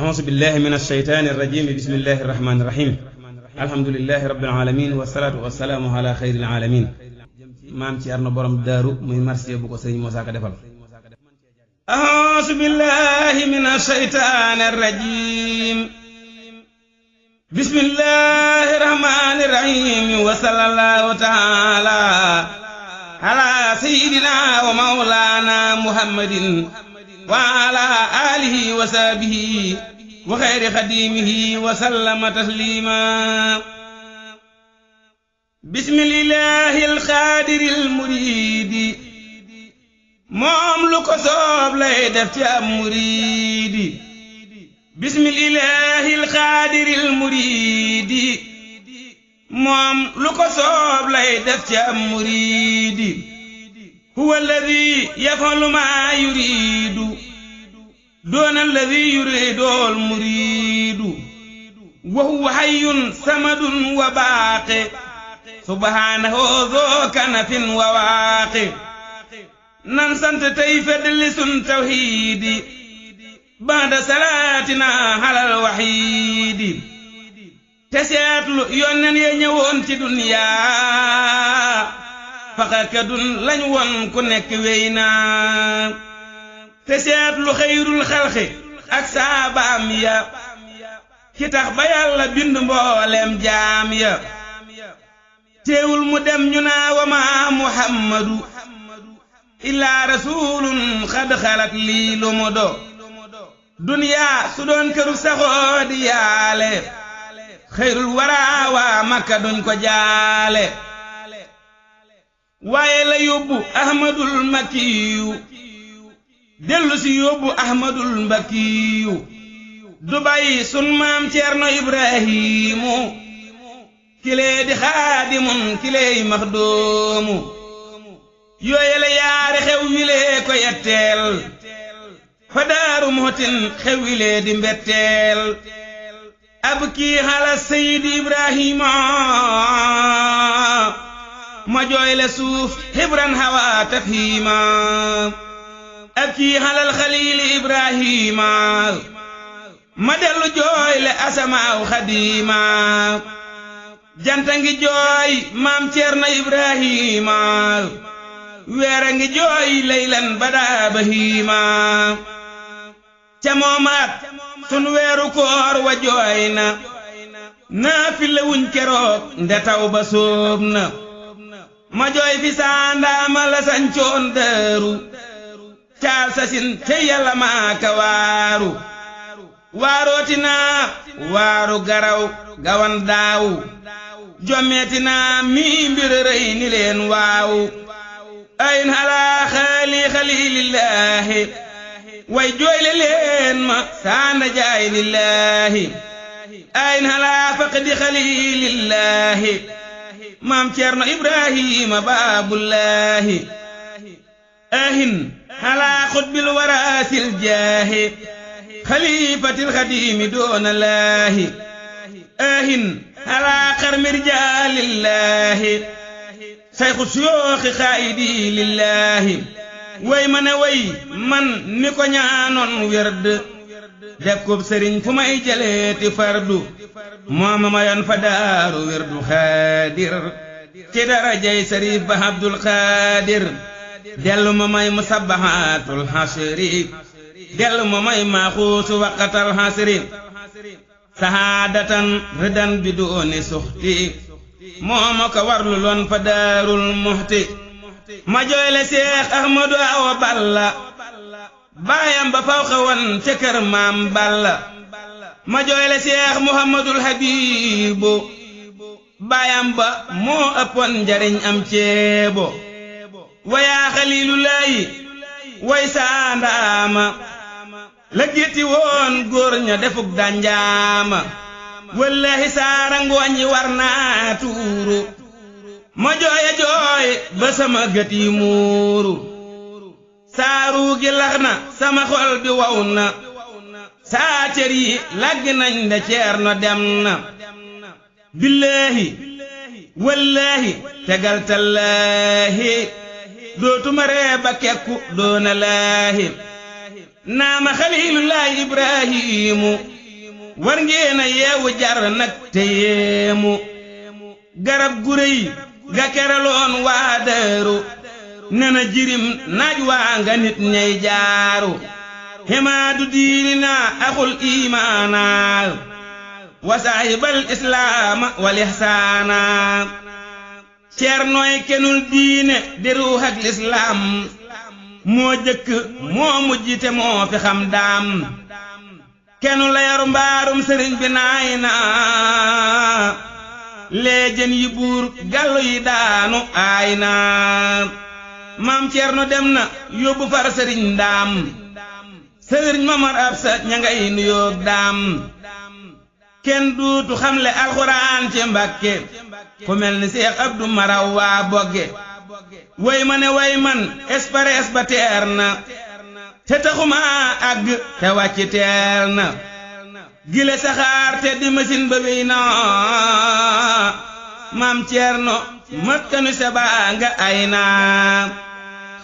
أعوذ بالله من الشيطان الرجيم بسم الله الرحمن الرحيم الحمد لله رب العالمين والصلاة والسلام على خير العالمين maam Cerno borom daaru muy marsiya bu ko sëriñ Moussa Ka defal أعوذ بالله من الشيطان الرجيم بسم الله الرحمن الرحيم وصلى الله تعالى على سيدنا ومولانا محمد وعلى آله وصحبه وخير خديمه وسلم تسليما بسم الله القادر المريد moom lu ko soob lay def ci am muriidi bismillahil xaadiril muriidi moom lu ko soob lay def ci am muriidi huwa alladi yafalu maa yuriidu doona alladi yuriidul muriidu wa huwa hayyun samadun wa baaqi subhaanahu zoo kanafin wa waaqi nan sant tey feddali sun tawhiidi baada salaatina halal wahiidi te seetlu yónneen ya ñëwoon ci duniyaa faxakadun lañ won ku nekk wey naa te seetlu xayrul xalqi ak saabaam ya ki tax ba yàlla bind mboolem jaam ya teewul mu dem ñu naa wa maa muhammadu illaa rasulun xad xalat lii lu mu do duniyaa su doon këru saxoo di yaale xayrul waraa waa makka duñ ko jaale waaye la yóbbu ahmadul makiyu dellu si yóbbu ahmadul mbakiyu du bàyyi sun maam Ceerno Ibrahimu kilee di xaadimun kileey maxdoomu yooyele yaari xew wilee ko yetteel fa daaru muhtin xew wilee di mbetteel ab kii xala sayidi ibrahima ma jooyle suuf xibran hawa tafhima ab kii xalal xaliili ibrahima ma dellu jooyle asamaaw xadima janta ngi jooy maam Ceerno Ibrahima weera ngi jooy laylan badaa bahiima ca moomaat sun weeru koor wa jooy na naafile wuñ keroog nde taw ba soob na ma jooy fi saandaama la sancoon daaru caal sasin te yàlla maaka waaru waarooti naa waaru garaw gawan daawu jommeeti naa mii mbir rëy ni leen waaw ayn halaa xaali xaliilillaahi way jooyle leen ma saanda jaay lillaahi ayn halaa faqdi xaliilillaahi maam Ceerno Ibrahima baabullaahi ahin halaa xutbil waraasil jaahi xaliifatil xadiimi doonallaahi ahin halaa xarmi rijaalillaahi sayxu suyooxi xaayidi lillaahi way ma ne way man ni ko ñaanoon werd def ko sëriñ fu may jëleeti fardu mooma mayoon fa daaru werdu xaadir ci darajay sariif ba abdul xaadir dellu ma may musabbaxaatul xasri dellu ma may maaxuusu waqatal xasri sahaadatan ridan bi dooni suxti mooma ko warlu loon fa daarul muxti ma jooyle seex ahmadu awa balla baayam ba faw xawan ca kër maam balla ma jooyle seex muhammadul habibu baayam ba moo ëppoon njariñ am ceebo wayaa xaliilulaayi way saandaama la gétti woon góor ña defuk danjaama wallahi saara ngooñi war naa tuuru ma jooya jooy ba sama gët yi muuru saaru gi lax na sama xol bi waw na saa cër yi lagg nañ nde Ceerno dem na billaahi wallaahi tegal tallaahi dootuma ree ba kekku doona laahi naama xaliilullaahi ibrahimu war ngeen a yeewu jar nag te yéemu garab gu rëy ga keraloon waa Daaru nena jirim naaj waa nga nit ñay jaaru himaadu diinina axul iimaana wa saahibal islaama wal ihsaana ceernooy kenul diine di ruux ak lislaam moo jëkk moo mujj te moo fi xam daam kenu la yor mbaarum sëriñ bi naay na leejën yi buur gallu yi daanu aay na maam Ceerno dem na yóbbu far sëriñ ndaam sëriñ Mamar Absa ña ngay nuyoog daam kenn duutu xamle alxuraan ci Mbàkke ku mel ni Seex Abdu Maraw waa Bogge way ma ne way man espares ba teer na te taxuma àgg te wàcc teer na gile saxaar te di machine ba wéy na maam Ceerno makkanu sabaa nga ay na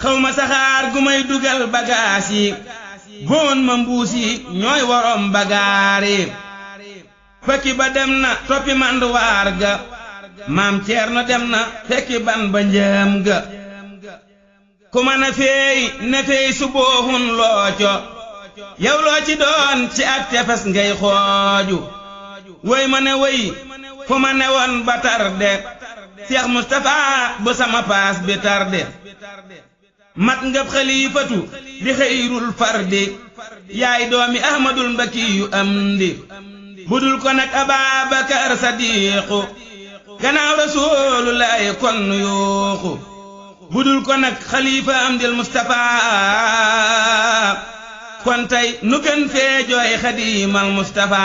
xawma saxaar gu may dugal bagaas yi boon ma mbuus yi ñooy worom bagaar yi fakki ba dem na toppi manduwaar ga maam Ceerno dem na fekki ban ba njëm ga ku mën a feey ne feey su boohun looco yow loo ci doon ci ak tefes ngay xooju woy ma ne woy fu ma ne woon ba tarde Seex Mustapha bu sama paas bi tarde mat ngab xaliifatu di xëyrul fardi yaay doomi Ahmadul Mbakiyu am di budul ko nag Ababakar Sadiqu gannaaw Rasuulullaahi kon nu yuuxu budul ko nag xalifa Amdil Mustafa kon tey nu gën fee jooy Xadiimal Mustafa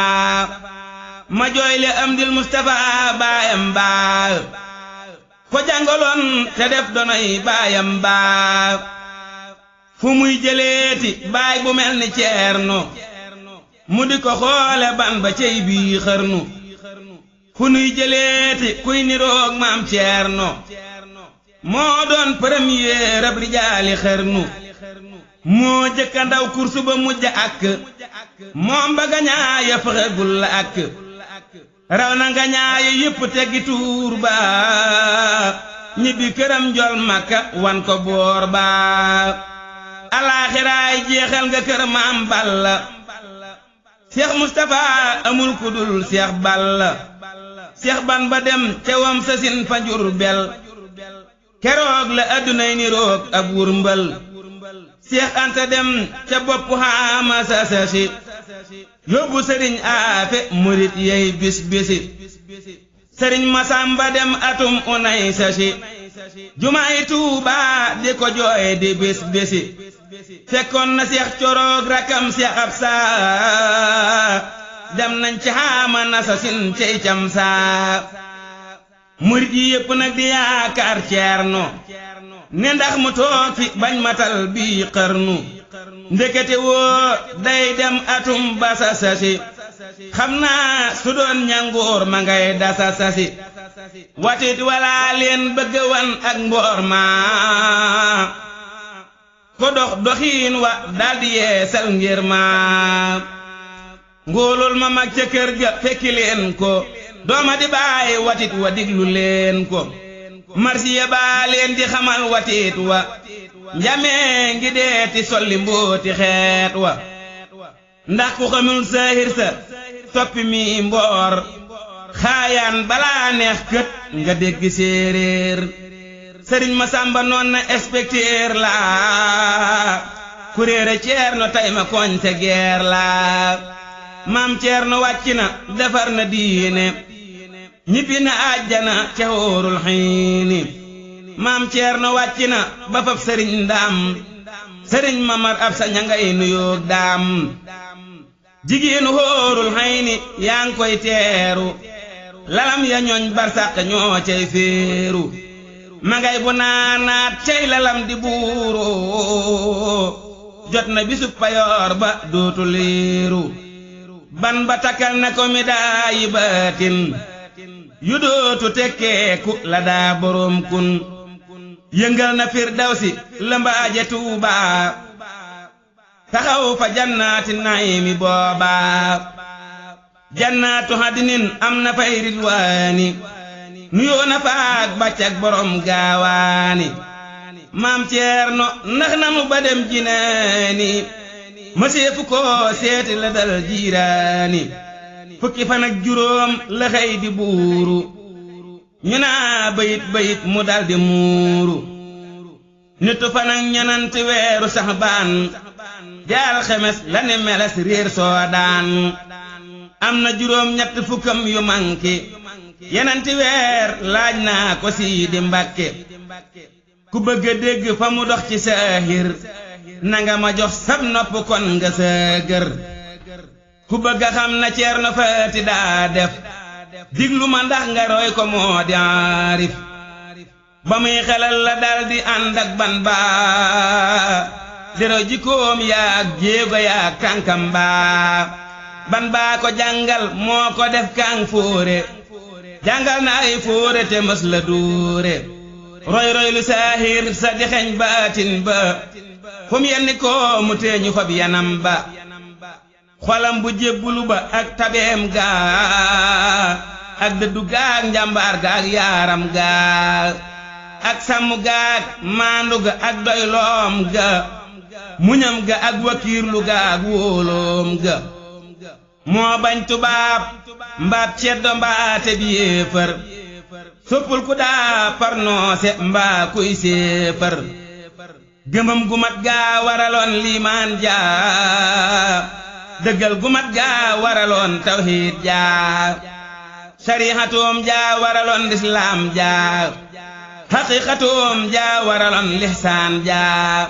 ma jooyle Amdil Mustafa baayam baa ko jàngaloon te def donoy baayam baa fu muy jëleeti baay bu mel ni Ceerno mu di ko xoole ban ba cey bii xërnu fu nuy jëleeti kuy niroog maam Ceerno moo doon premier ab rijaali xërnu moo jëkka ndaw kursu ba mujj ak moom ba gañaaya fëxagul la ak raw na gañaaya yépp teggi tuur ba ñibbi këram njol Makka wan ko boor ba alaaxiraay jeexal nga kër maam Balla Seex Mustapha amul kudul Seex Balla Seex ban ba dem ca wam sasin fa Njurbel keroog la addunay ni roog ab wurmbal Seex Anta dem ca bopp xaama sasasi yóbbu sëriñ aafe murit yey bis bisi sëriñ Masamba dem atum unay sasi jumaay Tuubaa di ko jooy di bis bisi fekkoon na Seex Coroog rakam Seex Absa dem nañ ci xaama nasasin cey cam saa murit yi yépp nag di yaakaar Ceerno ne ndax mu toog fi bañ matal bii xarnu ndekete woo day dem atum basa sasi xam naa su doon ñangoor ma ngay dasa sasi watit walaa leen bëgg wan ak mboor ma ko dox doxiin wa daldi yeesal ngir ma ngóolul ma mag ca kër ga fekki leen ko dooma di bàyyi watit wa diglu leen ko marsiya baa leen di xamal watit wa njamee ngi deeti solli mbooti xeet wa ndax ku xamul saahir sa toppi mi mboor xaayaan balaa neex kët nga dégg séeréer sëriñ Masamba noon na inspecteur la kuréere Ceerno tay ma koñ te geer la maam Ceerno wàcc na defar na diine ñibbi na àjjana ca hóorul xiini maam Ceerno wàcc na ba fab sëriñ ndaam sëriñ Mamar Absa ña ngay nuyoog daam jigéenu hóorul xiini yaa ngi koy teeru lalam ya ñooñ barsàq ñoo cay féeru ma ngay bu naanaat cay lalam di buuru jot na bisub payoor ba dootu liiru ban ba takkal na ko mi daayi baatin yu dootu tekkeeku la daa boroom kun yëngal na firdawsi lëmbaaje Tuubaa taxaw fa jannaati naimi booba jannaatu hadinin am na fay ridwaani nuyoo na faak bàccak borom gaawaani maam Ceerno nax nanu ba dem jinaani mëseefu ko seeti la dal jiiraani fukki fan ak juróom la xëy di buuru ñu naa bayit mu daldi muuru nitu fan ak ñenanti weeru Saxbaan jaar xemes la ne meles réer soodaan am na juróom ñett fukkam yu manki yenanti weer laaj naa ko Sidi Mbàkke ku bëgg a dégg fa mu dox ci saahir nanga ma jox sab nopp kon nga sëgër ku bëgg a xam na Ceerno Faati daa def diglu ma ndax nga roy ko moo di aarif ba muy xelal la daldi ànd ak ban baa dero jikkoom yaa ak jéego yaa kànkam baa ban baa ko jàngal moo ko def kàng fóore jàngal na ay fóore te mës la dóore roy lu saahir sa di xeñ baatin ba fu mu yenni ko mu teeñu fab yanam ba xolam bu jébbulu ba ak tabeem gaa ak dëddu gaag njàmbaar gaag yaaram gaag ak sàmm gaag maandu ga ak doyloom ga muñam ga ak wakiirlu gaag wóoloom ga moo bañ tubaab mbaab ceddo mbaate bi yéefar soppul ku daa parnoose mbaa kuy séefar gëmam gu mat gaa waraloon liimaan jaa dëggal gu mat gaa waraloon tawhiid jaa sariixatoom jaa waraloon lislaam jaa haqiiqatoom jaa waraloon lihsaan jaa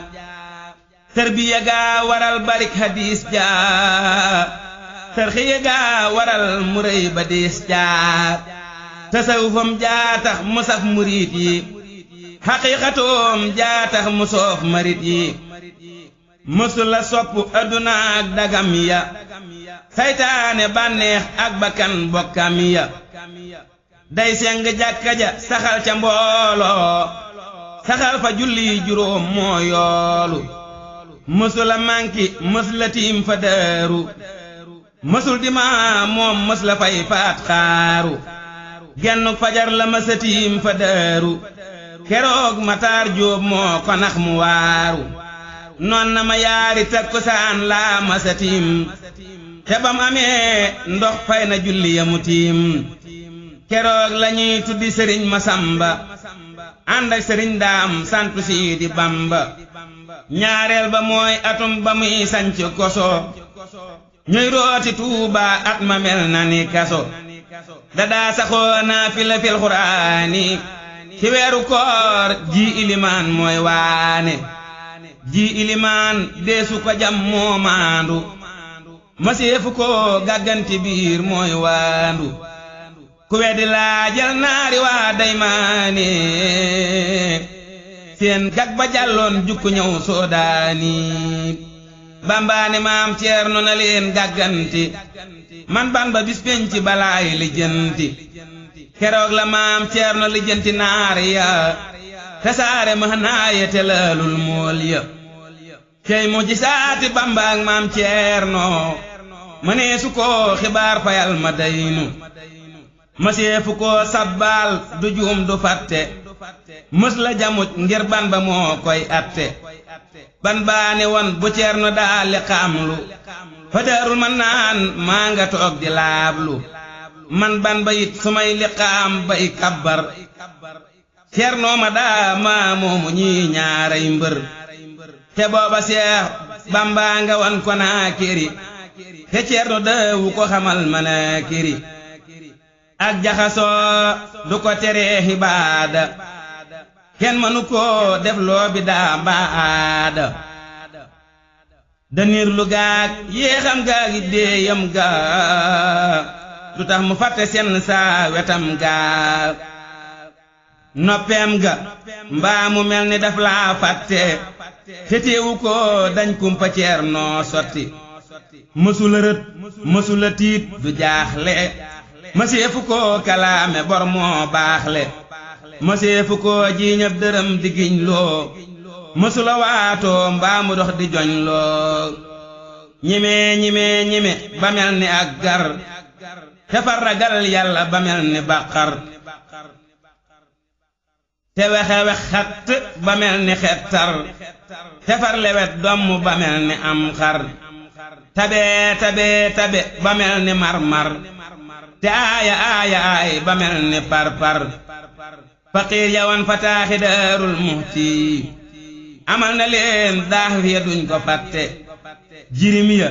tarbiya gaa waral barik hadiis jaa tarxiya gaa waral muray ba diis jaa tasawufam jaa tax mu saf murit yi haqiiqatoom jaa tax mu soof marit yi mësula sopp adduna ak dagam ya saytaane bànneex ak bakkan bokkam ya day seng jàkka ja saxal ca mbooloo saxal fa julli juróom moo yoolu mësula manki mësula tiim fa daaru mësul di ma moom mësula fay faat xaaru genn fajar la mësa tiim fa daaru keroog Mataar Jóob moo ko nax mu waaru noon na ma yaari takkusaan laa masa tiim te bam amee ndox fay na julli ya mu tiim keroog lañuy tuddi sëriñ Masamba ànd ak sëriñ Daam santu Siidi Bamba ñaareel ba mooy atum ba muy sanc koso ñuy rooti Tuuba at ma mel na ni kaso dadaa saxoo naafila fil Qur'aani ci weeru koor ji ilimaan mooy waane ji ilimaan deesu ko jam moo maandu maseefu ko gàgganti biir mooy waandu ku weddi laajal naari waa daymaane seen gag ba jàlloon jukku ñëw soodaani bambaane maam Ceerno na leen gàgganti man Bamba bis penc balaay lijjanti keroog la maam Ceerno lijjanti naar ya tasaare ma naaye te laalul mool ya cey mu gisaati Bamba ak maam Ceerno mënee su ko xibaar fayal ma daynu mëseefu ko sabbaal du juum du fàtte mës la jamuj ngir ban ba moo koy atte ban baane won bu Ceerno daa liqaamlu fa daarul ma naan maa nga toog di laablu man ban ba it su may liqaam bay kabbar Ceerno ma daa maa moomu ñii ñaaray mbër te booba Seex Bamba nga wan ko naa kiri te Ceerno daawu ko xamal mana kiri ak jaxasoo du ko teree xibaada kenn mënu ko def loo bi daa mbaada danir lu gaag yéexam gaag yi déeyam gaag du tax mu fàtte seen saa wetam gaag noppeem ga mbaa mu mel ni daf laa fàtte te teewu ko dañ kumpa Ceerno sotti mësula rët mësula tiit du jaaxle mëseefu ko kalaame bor moo baaxle mëseefu ko jiiñab dërëm di giñ loo mësula waatoo mbaa mu dox di joñ loo ñime ba mel ni ak gar te far ragal yàlla ba mel ni bàqar te wexe wexat ba mel ni xettar te far lewet domm ba mel ni am xar tabe ba mel ni marmar te aaya ba mel ni parpar faqiir yawan fataaxi daarul muhti amal na leen daax ya duñ ko fàtte jirim ya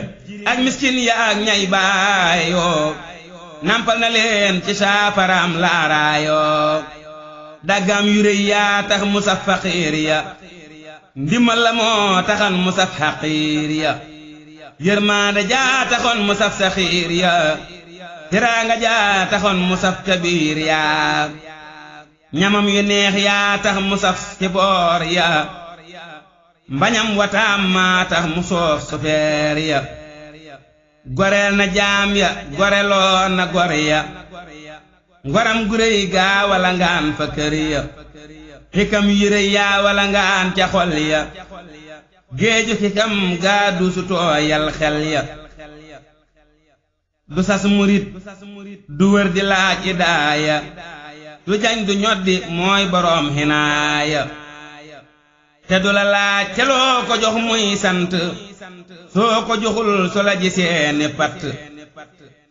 ak miskin ya ak ñay baayoo nampal na leen ci saafaraam laaraayoo daggam yu rëy yaa tax mu saf faqiir ya ndimbal la moo taxan mu saf xaqiir ya yërmaande jaa taxoon mu saf saxiir ya tiraanga jaa taxoon mu saf kabiir ya ñamam yu neex yaa tax mu saf ci boor ya mbañam wataam maa tax mu soof sufeer ya goreel na jaam ya goreloon na gor ya ngoram gu réy gaa wala ngaan fa kër ya xikam yu rëy yaa wala ngaan ca xol ya géeju xikam gaa du su tooyal xel ya du sas murit du wër di laaj idaaya du jañ du ñoddi mooy boroom xinaaya te du la laaj te loo ko jox muy sant soo ko joxul su la gisee ni patt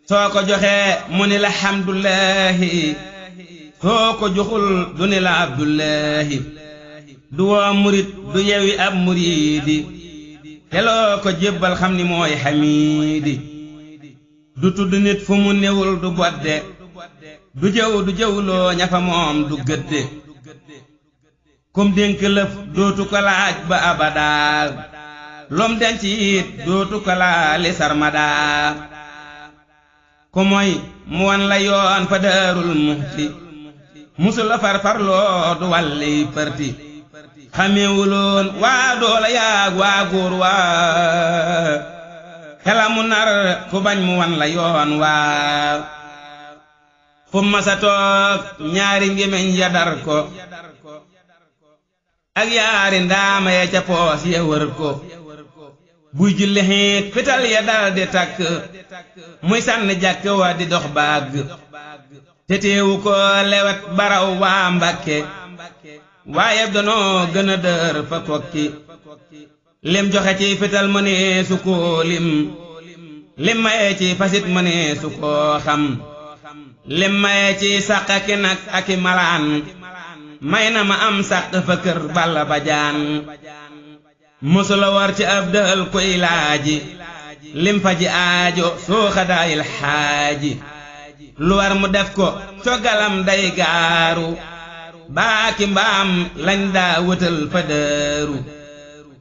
soo ko joxee mu ni la hamdullahi soo ko joxul du ni la abdullahi du woo murit du yewi ab muriidi te loo ko jébbal xam ni mooy xamiidi du tudd nit fu mu newul du bodde du jëwloo ñafa moom du gëdde kum dénk lëf dootu ko laaj ba abadaal lom denc it dootu ko laali sarmadaa ku moy mu wan la yoon fa daarul muhti musul la farfarloo du wàlli përti xamewuloon waa doola yaag waa góor waa xelamu nar ku bañ mu wan la yoon waa fu masa toog ñaari ngemeñ ya dar ko ak yaari ndaama ya ca poos ya wër ko buy julli xiit fital ya dal di takk muy sànni jàkk wa di dox baag te teewu ko lewet baraw waa Mbàkke waaye danoo gën a dër fa kokki lim joxe ci fital mënee su koo lim maye ci fasit mënee su koo xam lim maye ci sàq aki nag aki malaan may na ma am sàq fa kër Balla Bajaan mësula war ci ab dël koy laaji lim fa ji aajo soo xadaayil xaaji lu war mu def ko cogalam day gaaru baaki mbaam lañ daa wëtal fa dëru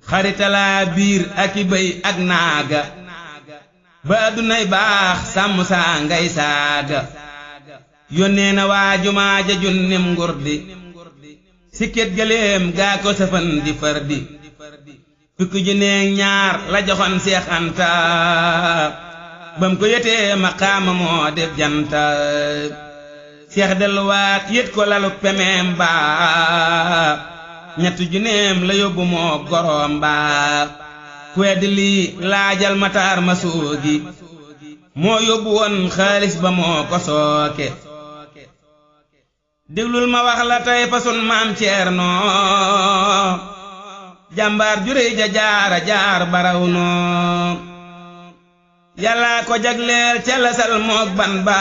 xaritalaa biir aki bëy ak naaga ba addunay baax sàmm saa ngay saaga yónnee na waa jumaa ja junnim ngurdi sikket gëléem gaa ko safan di fardi fukki junneeg ñaar la joxoon Seex Anta bam ko yetee maqaama moo def janta seex delluwaat yët ko lalu pemeem baa ñetti junneem la yóbbu moo goroom baa ku weddi lii laajal Mataar ma soogi moo yóbbu woon xaalis ba moo ko sooke déglul ma wax la tey fa sun maam Ceerno jàmbaar juréy ja jaara jaar baraw noo yàlla ko jagleel ca lasal mook ban ba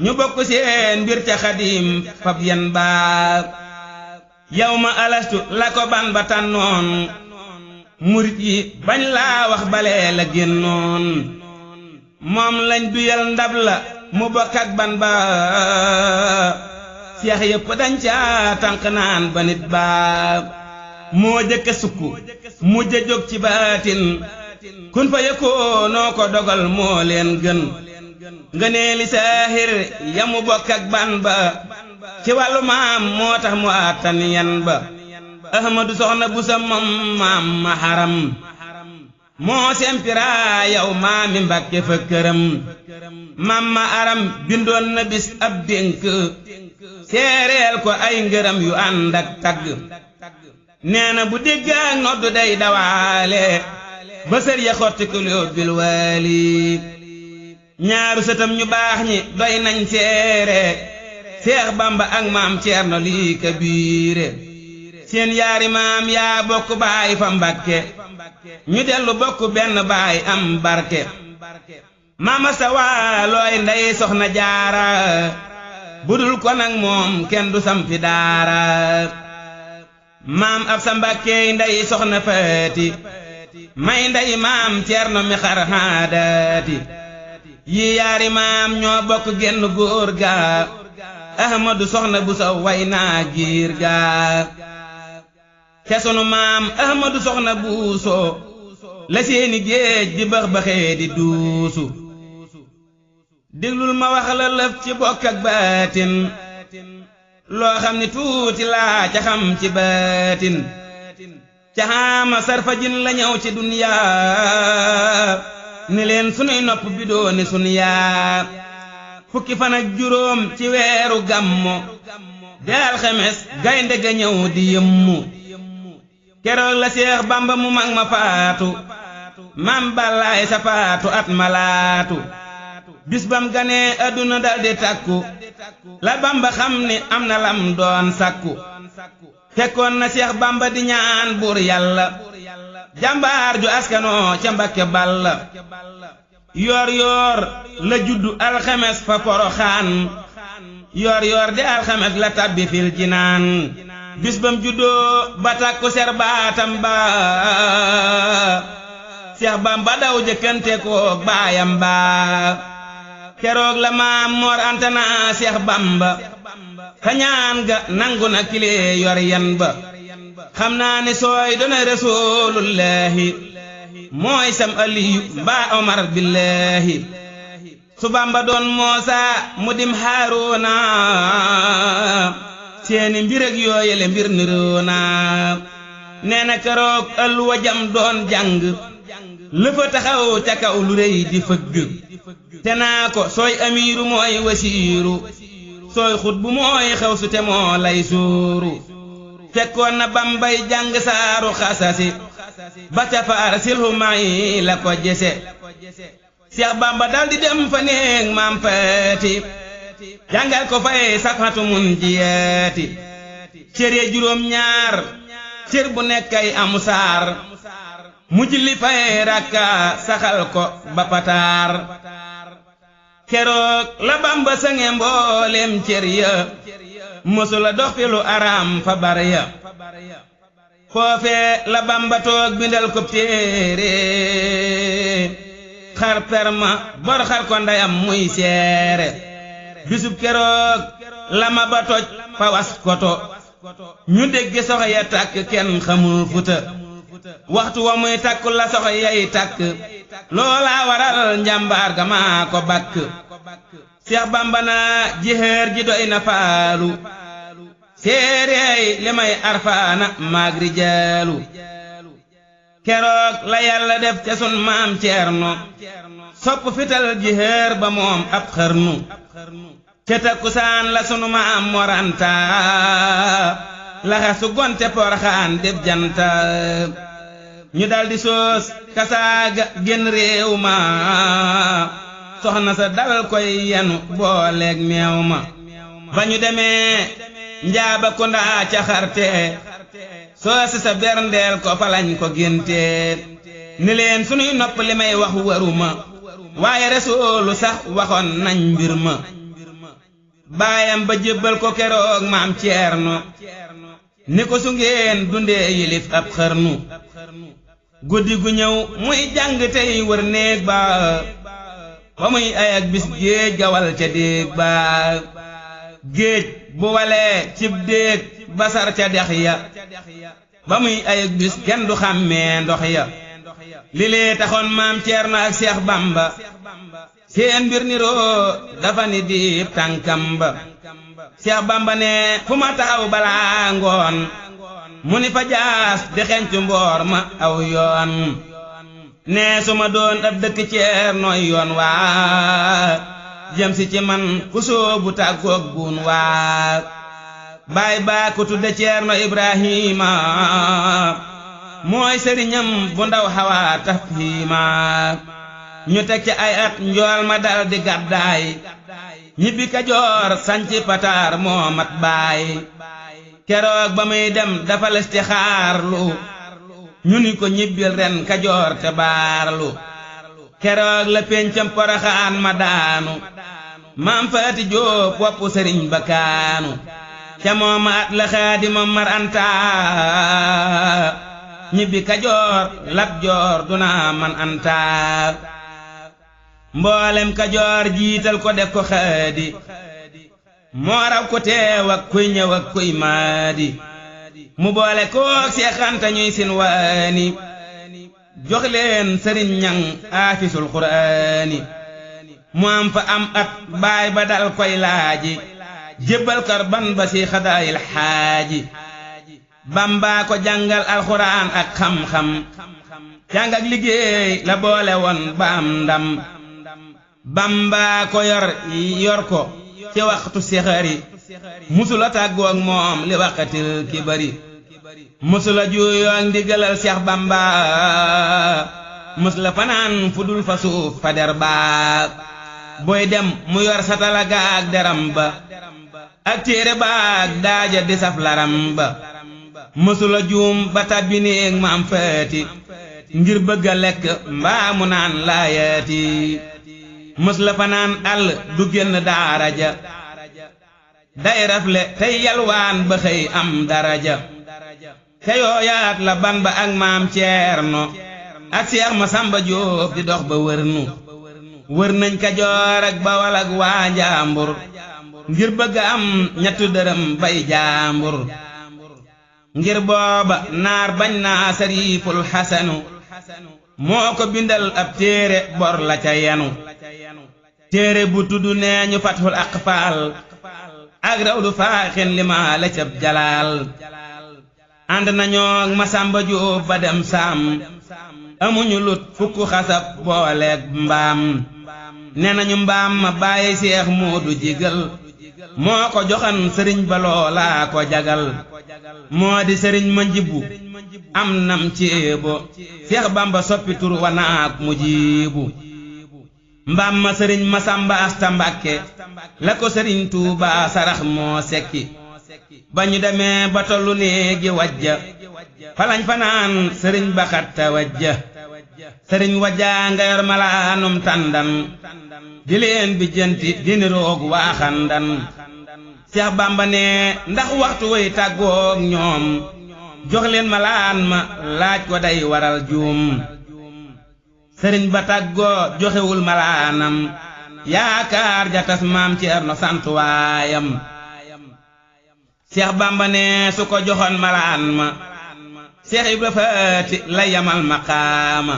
ñu bokk seen mbir ca xadim fab yen ba yow ma alastu la ko ban ba tànnoon murit yi bañ laa wax balee la génnoon moom lañ duyal ndab la mu bokk ak ban ba seex yépp dañ ca tànk naan ba nit ba moo jëkk sukk mujj jóg ci baatin kun fa yëkkoo noo ko dogal moo leen gën nga nee li saahir yamu bokk ak ban ba ci wàllu maam moo tax mu àttan yan ba ahmadu soxna bu sa moom maam ma xaram moo sempira yow maami Mbàkke fa këram maam ma aram bindoon na bis ab dénk seereel ko ay ngërëm yu ànd ak tagg nee na bu dégg ak noddu day dawaale ba sër ya xotti ko loo bil waali ñaaru sëtam ñu baax ñi doy nañ seere Seex Bamba ak maam Ceerno lii kabiire seen yaari maam yaa bokk baay fa Mbakke ñu dellu bokk benn baay am barke maama sa waalooy ndey soxna jaara budul ko nag moom kenn du sampi daara maam ab sa Mbakke ndey soxna faati may ndey maam Ceerno mi xar haadaati yi yaari maam ñoo bokk genn góor ga Ahmadu soxna bu sa way naa giir ga ca sunu maam Ahmadu soxna buuso la seeni géej di bax baxee di duusu déglul ma wax la lëf ci bokk ak baatin loo xam ni tuuti laa ca xam ci baatin ca xaama sarfajin la ñëw ci duniyaa ni leen sunuy nopp bi dooni sunu yaa fukki fan ak juróom ci weeru gammo de alxemes gaynde ga ñëw di yëmmu keroog la Seex Bamba mu mag ma faatu maam Balaay sa faatu at malaatu bis bam ganee adduna daldi takku la Bamba xam ni am na lam doon sakku fekkoon na Seex Bamba di ñaan buur yàlla jàmbaar ju askanoo ca Mbakke Balla yoor yoor la juddu alxemes fa Poroxaan yoor yoor de alxemes la tabbi fil jinaan bis bam juddoo ba takku ser baatam ba Seex Bamba daw jëkkante koog baayam ba keroog la maam Moor Anta naa Seex Bamba kañaan ga nangu na kile yor yan ba xam naa ni sooy doona Rasulullahi mooy sam Aliyu mbaa Omar billahi su Bamba doon Moosa mu dim Haaruna seeni mbir ak yooyele mbir niroona nee na keroog ëlluwa jam doon jàng lëfa taxaw ca kaw lu rëy di fëgg te naa ko sooy amiiru mooy wasiiru sooy xutbu mooy xewsu te moo lay suuru fekkoon na Bambay jàng saaru xasasi ba ca faar silhu may la ko jese Seex Bamba daldi dem fa néeg maam Faati jàngal ko fay safatu mun jiyaati cër ya juróom ñaar cër bu nekkay amu saar mu julli fay rakka saxal ko ba pataar keroog la Bamba sange mboolem cër ya mësula dox fi lu araam fa bar ya foofee la Bamba toog bindal ko téere xar perma bor xar ko ndeyam muy seere bisub keroog la ma ba toj fa was koto ñu dégg sox ya tàkk kenn xamul futa waxtu wa muy takku la sox yay tàkk loola waral njàmbaar ga maa ko bakk Seex Bamba naa jiheer ji doy na faalu séeréey li may arfaana maag rijaalu keroog la yàlla def ca sun maam Ceerno sopp fital jiheer ba moom ab xarnu ca takkusaan la sunu maam Mor Anta laxa su gonte Poroxaan def janta ñu daldi soos kasaaga génn réew ma soxna sa dal koy yenu booleeg meew ma ba ñu demee njaaba ko ndaa ca xarte soosi sa berndeel ko falañ ko génte ni leen sunuy nopp li may wax waruma waaye Rasuulu sax waxoon nañ mbir ma baayam ba jébbal ko keroog maam Ceerno ni ko su ngeen dundee yilif ab xarnu guddi gu ñëw muy jàng tey wër néeg ba muy ay ak bis géej gawal ca déeg ba géej bu walee cib déeg basar ca dex ya ba muy ay ak bis kenn du xàmmee ndox ya li lee taxoon maam Ceerno ak Seex Bamba seen mbir niroo dafa ni diib tànkam ba Seex Bamba ne fu ma taxaw balaa ngoon mu ni fa jaas di xencu mboor ma aw yoon ne su ma doon ab dëkk Ceernooy yoon waa jëm si ci man ku soobu tàggoog buun waa baay baa ku tudde Ceerno Ibrahima mooy sëriñam bu ndaw xawaa tafhiima ñu teg ci ay at njool ma dal di gàddaay ñibbi Kajoor sanci pataar moo mat baay keroog ba muy dem dafa listixaarlu ñu ni ko ñibbil ren Kajoor te baarlu keroog la péncam Poroxaan ma daanu maam Faati Jóob woppu sëriñ ba kaanu ca mooma at la Xaadima Mar Anta ñibbi Kajoor Lat Joor duna man Anta mboolem Kajoor jiital ko def ko xaadi moo raw ko teew ak kuy ñëw ak kuy maadi mu boole kook Seex Anta ñuy sin waani jox leen sëriñ ñang aafisul quraani mu am fa am at baay ba dal koy laaji jébbal kar ban ba si xadaayil xaaji Bamba ko jàngal alxuraan ak xam-xam jàng ak liggéey la boole woon ba am ndam Bamba ko yor ko ci waxtu sixari musula tàggoog moom li waqatil kibari musula juuyoo ndigalal Seex Bamba musula fanaan fudul fa suuf fa der baa boy dem mu yor satala gaag deram ba ak téere baag daaja di saf laram ba musula juum ba tabbi néeg maam Faati ngir bëgga lekk mbaa mu naan laayaati musula fanaan àll du génn daara ja day rafle tey yalwaan ba xëy am daraja te yooyaat la ban ba ak maam Ceerno ak Seex Masamba Jóob di dox ba wër nañ Kajoor ak Bawal ak waa Njaambur ngir bëgg am ñettu dërëm bay jaambur ngir booba naar bañ naa Sariiful Xasanu moo ko bindal ab téere bor la ca yenu téere bu tuddu nee ñu Fathul Aqfaal ak Rawdu Faaxin lima la cab jalaal ànd nañoo Masamba Jóob ba dem saam amuñu lut fukk xasab booleeg mbaam ne nañu mbaam ma bàyyi Seex Moodu Jigal moo ko joxan sëriñ ba loola ko jagal moo di sëriñ ma njibbu am nam ceebo Seex Bamba soppi tur wa naak mu jiibu mbaam ma sëriñ Masamba Asta Mbàkke la ko sëriñ Tuuba sarax moo sekki ba ñu demee ba tollu néegi wajja falañ fanaan sëriñ ba xatta wajja sëriñ wajja nga yor malaanum tàndan di leen bi jënti dini roog waaxandan Seex Bamba ne ndax waxtu way tàggoog ñoom jox leen malaan ma laaj ko day waral juum sëriñ ba tàggoo joxewul malaanam yaakaar ja tas maam Ceerno sant waayam Seex Bamba ne su ko joxoon malaan ma Seex Ibra Faati la yamal maqaama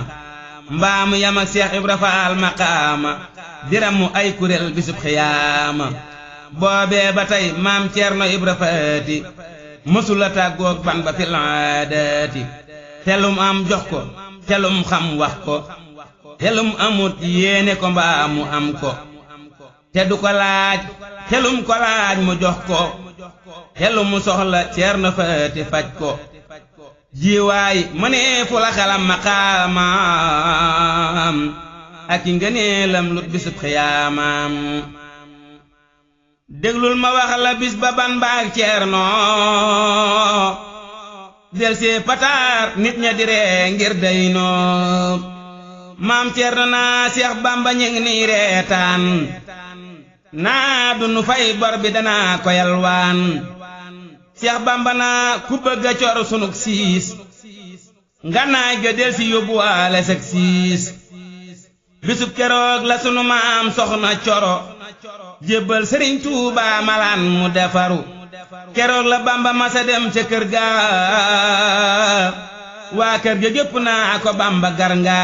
mbaamu yam ak Seex Ibra Faal maqaama diramu ay kuréel bisub xiyaama boobee ba tey maam Ceerno Ibra Faati mësula tàggoog ban ba fil aadaati telum am jox ko telum xam wax ko telum amut yéene ko mbaa mu am ko te du ko laaj telum ko laaj mu jox ko telum mu soxla Ceerno Faati faj ko jiwaay mënee fu la xalam maqaamaam ak i ngëneelam lut bisub xiyaamaam déglul ma wax la bis ba ban baag Ceerno del see pataar nit ña di ree ngir day noo maam Ceerno naa Seex Bamba ñing nii reetaan naa du nu fay bor bi danaa ko yalwaan Seex Bamba naa ku bëgg a cor sunug siis nganaay ga del si yóbbuwaale sag siis bisub keroog la sunu maam soxna coro jébbal Sëriñ Tuuba malaan mu defaru keroog la Bamba masa dem ca kër ga waa kër ga gépp naa ko Bamba gar nga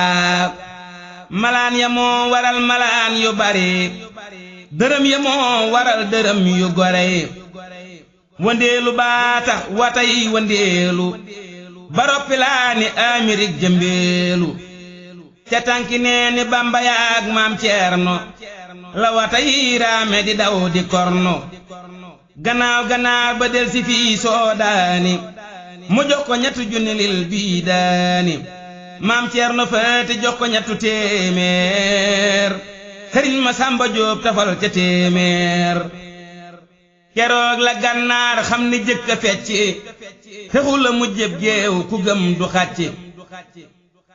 malaan ya moo waral malaan yu bari dërëm ya moo waral dërëm yu gore wëndeelu baa tax wata yi wëndeelu baroppilaani Amerik jëmbeelu ca tànki nee ni Bamba yaag maam Ceerno la wata yi raame di daw di korno gannaaw ganaar ba del si fii soodaani mu jox ko ñetti junni lil bii daani maam Ceerno Faati jox ko ñettu téeméer sëriñ Masamba Jóob tafal ca téeméer keroog la gànnaar xam ni jëkk a fecc fexu la mu jëb géew ku gëm du xàcc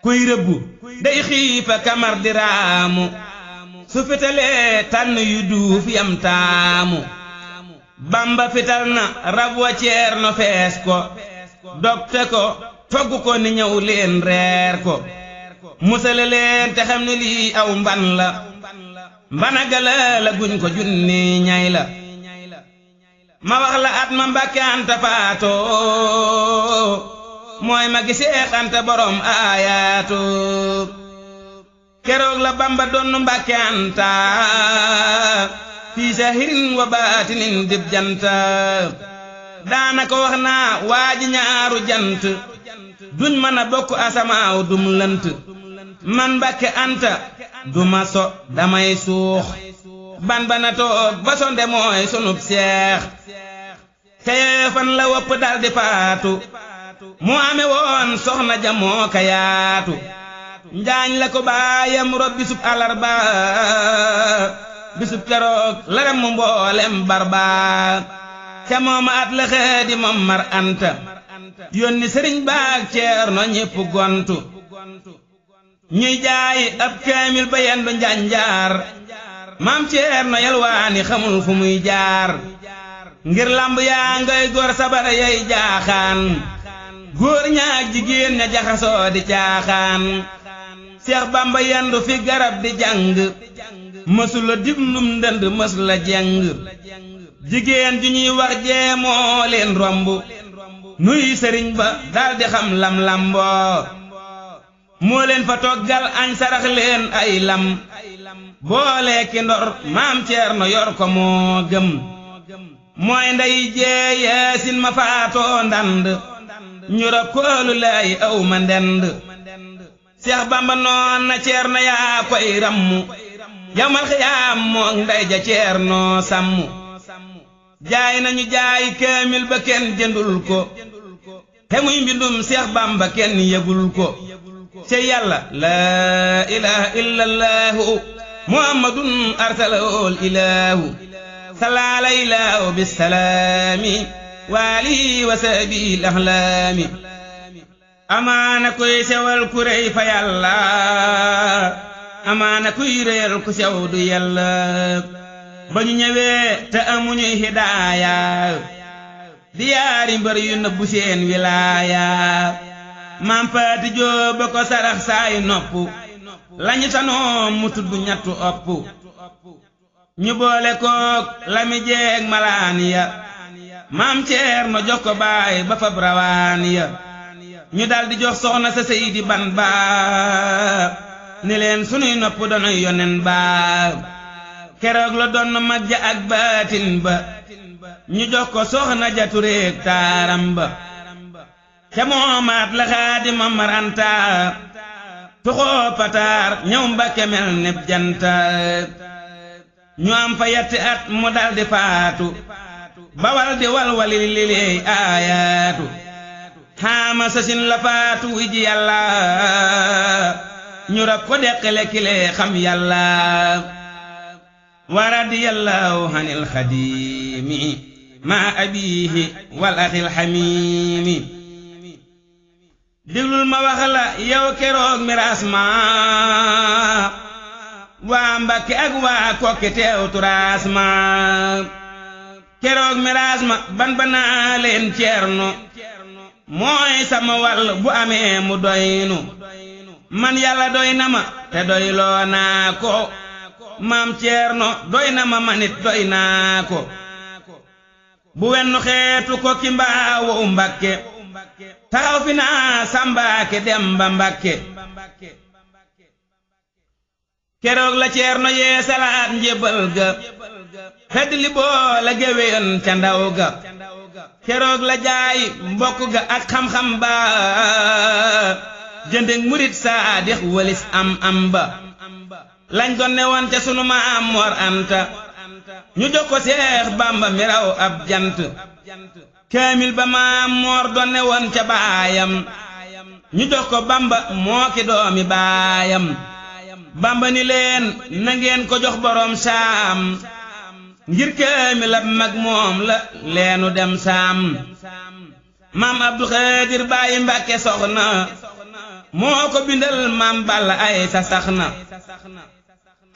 kuy rëbbu day xiifa kamar di raamu su fitalee tànn yu duuf yam taamu Bamba fital na rab wa Ceerno fees ko dogte ko togg ko ni ñëw leen reer ko musale leen te xam ne lii aw mban la mbana gala la guñ ko junni ñay la ma wax la at ma Mbàkke Anta faatoo mooy ma gisee Anta borom aayaatu keroog la Bamba doon Mbàkke Anta fii sahirin wa baatinin dib janta daana ko wax naa waaji ñaaru jant duñ mën a bokk asamaaw dum lënt man Mbàkke Anta duma so damay suux ban bana toog ba sonde mooy sunub seex teye fan la wopp daldi faatu mu ame woon soxna jamoo ka yaatu njaañ la ko baayam rob bisub alarba bisub keroog la ram mu mboolem barba ca mooma at la xeedi moom Mar Anta yónni sëriñ baag Ceerno ñépp gontu ñuy jaay ab kaamil ba yendu njanjaar maam Ceerno yalwaani xamul fu muy jaar ngir lamb yaa ngay góor sabar yay jaaxaan góor ñaak jigéen ña jaxasoo di caaxaan Seex Bamba yendu fi garab di jàng mësula diglum ndënd mësula jeng jigéen ju ñuy wax jeemoo leen romb nuy sëriñ ba daldi xam lam lamboo moo leen fa toggal añ sarax leen ay lam boole ki ndor maam Ceerno yor ko moo gëm mooy ndey jee Yaasin ma faatoo ndand ñu rob koolu lay aw ma ndend Seex Bamba noon na Ceerno yaa koy rammu yawmal xiyaam mook ndey ja Ceerno sàmmu jaay nañu jaay kaamil ba kenn jëndul ko te muy mbindum Seex Bamba kenn yëgul ko ci yàlla laa ilaaha illallahu muhammadun arsalahul ilaahu salaala ilaahu bisalaami waali wa sabil ahlaami amaana kuy sewal ku rëy fa yàlla amaana kuy réyal ku sew du yàlla ba ñu ñëwee te amuñuy hidaaya di yaari mbër yu nëbbu seen wilaaya maam Faati Jóob ba ko sarax saay nopp lañu tanoo mu tudd ñattu opp ñu boole kook lami jeeg malaan ya maam Ceerno jox ko baay ba fab rawaan ya ñu daldi jox soxna sa Seydi Ban ba ni leen sunuy nopp donoy yonen ba keroog la doon mag ja ak baatin ba ñu jox ko soxna ja tureek taaram ba ca moomaat la Xaadima Mar Anta tuxoo pataar ñëw Mbàkke mel neb janta ñu am fa yetti at mu daldi faatu bawal di walwali lileey aayaatu xaama sasin la faatu wi ji yàlla ñu rab ko deqale kilee xam yàlla wa radiyallahu anil xadiimi ma abiihi wal axil xamiimi diglul ma wax la yow keroog miraas ma waa Mbàkke ak waa Kokki teew turaas ma keroog miraas ma ban banaa leen Ceerno mooy sama wàll bu amee mu doynu man yàlla doy na ma te doyloo naa ko maam Ceerno doy na ma manit doy naa ko bu wennu xeetu Kokki mbaawu Mbàkke taxaw fi naa Sambaake Demba Mbàkke keroog la Ceerno yee salaat njébbal ga fedd li boole géwéen ca ndaw ga keroog la jaay mbokk ga ak xam-xam ba jëndeg murit saadix walis am ba lañ doon ne woon ca sunu maam Mor Anta ñu jox ko Seex Bamba mi raw ab jant kaamil ba maam Mor doon ne woon ca baayam ñu jox ko bamba moo ki doomi baayam bamba ni leen na ngeen ko jox boroom saam ngir kaamil ab mag moom la leenu dem saam maam Abdu Xaadir bàyyi Mbàkke soxna moo ko bindal maam Balla ay sa sax na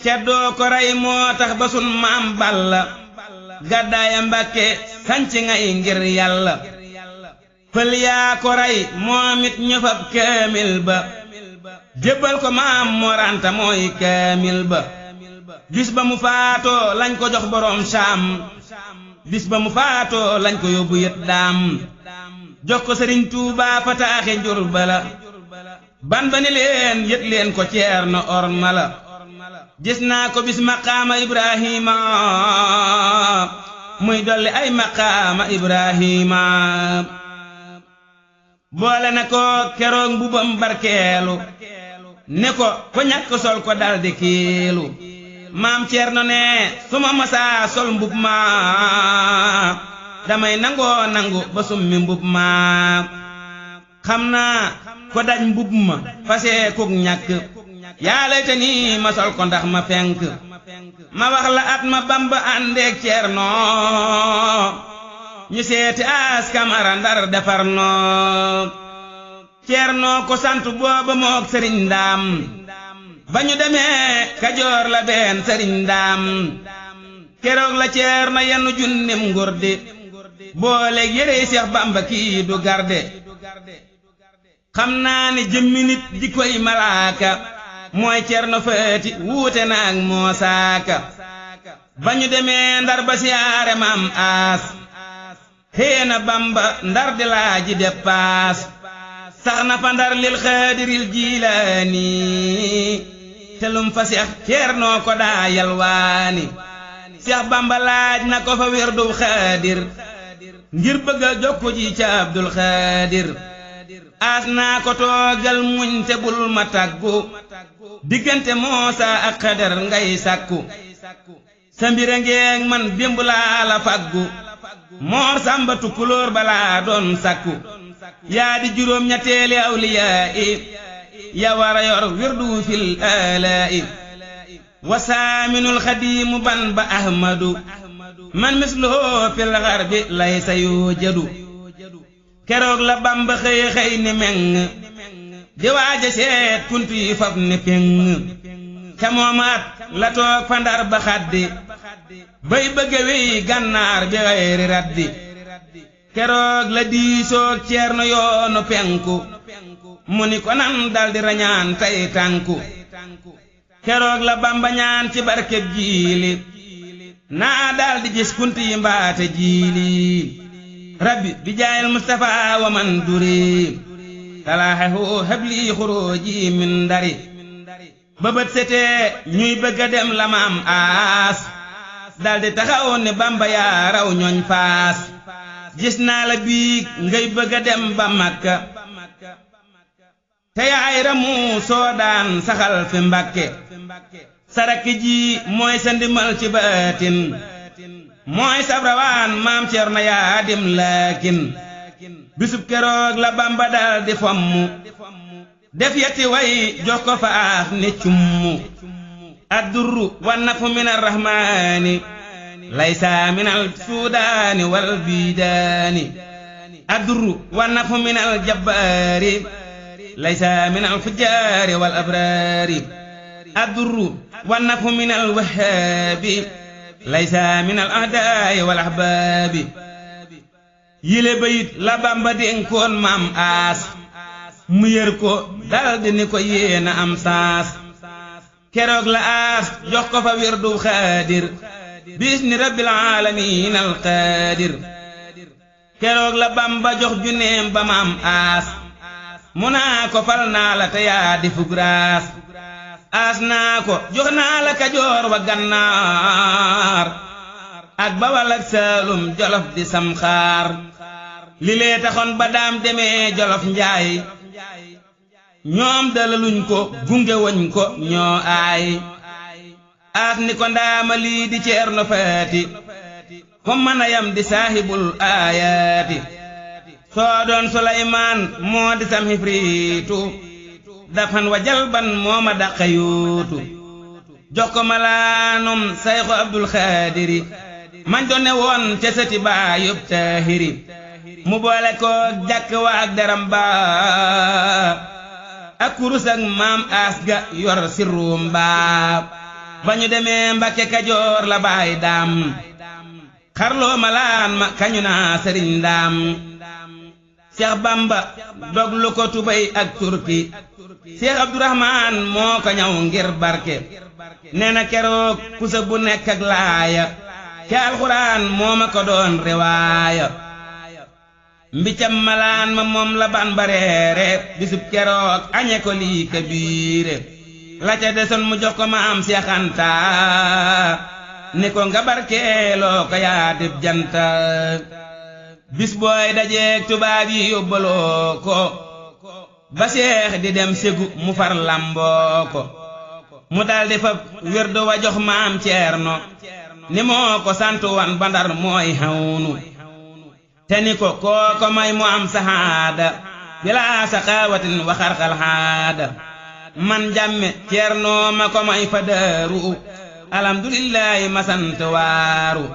ceddoo ko rey moo tax ba sun maam Balla gàddaaya Mbàkke sanc ngay ngir yàlla fël yaa ko rey moomit ñu fab kaamil ba jébbal ko maam Mor Anta mooy kaamil ba bis ba mu faatoo lañ ko jox boroom saam bis ba mu faatoo lañ ko yóbbu yët daam jox ko Sëriñ Tuubaa fa taaxe njur bala ban ba ni leen yët leen ko Ceerno orma la gis naa ko bis maqaama Ibrahima muy dolli ay maqaama Ibrahima boole na ko keroog mbubam barkeelu ne ko ñàkk sol ko daldi kiilu maam Ceerno ne suma masaa sol mbub ma damay nangoo nangu ba summi mbub ma xam naa ko daj mbub ma fasee kuk ñàkk yaa layta ni ma sol ko ndax ma fenk ma wax la at ma Bamba àndeek Ceerno ñu seeti as kamara Ndar defar noo Ceerno ko sant booba mook Sëriñ Ndaam ba ñu demee Kajoor la benn Sëriñ Ndaam keroog la Ceerno yenn junnim ngurdi booleeg yérey Seex Bamba kii du garde xam naa ni jëmmi nit di koy malaaka mooy Ceerno Faati wuute naag moosaaka ba ñu demee Ndar ba siyaare maam aas xéena Bamba Ndar di laaji deppaas sax na fa Ndar lil Xaadiril Jilaani telum fa Seex Ceerno ko daa yalwaani Seex Bamba laaj na ko fa wirdu Xaadir ngir bëgg a jokku ji ca Abdul Xaadir aas naa ko toogal muñ te bul ma tàggu diggante Moosa ak Xadar ngay sàkku sa mbira ngeeg man démb laa la faggu Moor Sàmba Tukulóor balaa doon sàkku yaa di juróom ñetteeli awliyaa i ya wara yor wirdu fil alaa i wa saaminul xadiimu ban ba Ahmadu man misluhu fil garbi laysa yujadu keroog la Bamba xëy ni meng di waaja seet kuntu yi fab ni peng ca moomaat la toog fa Ndar ba xaddi bay bëgge wey gànnaar bi xayri raddi keroog la diisoog Ceerno yoonu penku mu ni ko nan daldi rañaan tay tànku keroog la Bamba ñaan ci barkeb jiili naa daldi gis kuntu yi mbaate jiili rabbi bi jaayil Mustafa wa man duri talaaxehu habli xuruji min Ndari ba bët setee ñuy bëgga dem la maam aas daldi taxaw ne Bamba yaa raw ñooñ faas gis naa la biig ngay bëgga dem ba Makka te yaay ramu soo daan saxal fi Mbàkke saraki ji mooy sa ndimal ci baatin mooy sabrawaan maam Ceerno yaa dim laakin bisub keroog la Bamba dal di fommu def yetti way jox ko faax ne cummu addurru wan nafu min arrahmaani laysa min al suudaani wal biidaani addurru wan nafu min al jabbaari laysa min al fujjaari wal abraari addurru wan nafu min al wahhaabi laysa min al ahdaa'i wal ahbaabi yile bayit la Bamba dénkoon maam aas mu yër ko daldi ni ko yéena am saas keroog la aas jox ko fa wirdu Xaadir bisni rabbil aalamiin al qaadir keroog la Bamba jox juneem ba maam aas mu naa ko fal naa la te yaa di fugraas aas naa ko jox naa la Kajoor wa Gannaar ak Bawal ak Saalum Jolof di Samxaar li lee taxoon ba daam demee Jolof Njaay ñoom dalaluñ ko gunge woñ ko ñoo aay aas ni ko ndaama lii di Ceerno Faati fo mën a yam di saahibul aayaati soo doon Sulaymaan moo di sam xifriitu dafan wa jalban moo ma dàqa yuutu jox ko malaanum sayxu Abdul Xaadiri mañ doon ne woon ca sëti baayub Taahiri mu boole ko jàkk wa ak daram ba ak kurus ak maam aas ga yor sirruum ba ba ñu demee Mbàkke Kajoor la baay daam xarloo malaan ma kañu naa sëriñ daam Seex Bamba doglu ko tubay ak turki Seex Abdurahmaan moo ko ñaw ngir barke nee na keroog pusa bu nekk ak laaya ke alxuraan moo ma ko doon riwaaya mbicam malaan ma moom la ban bareere bisub keroog añe ko lii kabiire la ca desoon mu jox ko maam Seex Anta ni ko nga barkeeloo ko yaa dib janta bis booy dajeek tubaab yi yóbbaloo ko ba Seex di dem Ségu mu far lamboo ko mu daldi fab wirdu wa jox maam Ceerno ni moo ko sant wan ba Ndar mooy xawnu te ni ko kooko may mu am saxaada bilaa saqaawatin wa xarxal xaada man jàmme Ceerno ma ko may fa Daaru alhamdulillahi ma sant waaru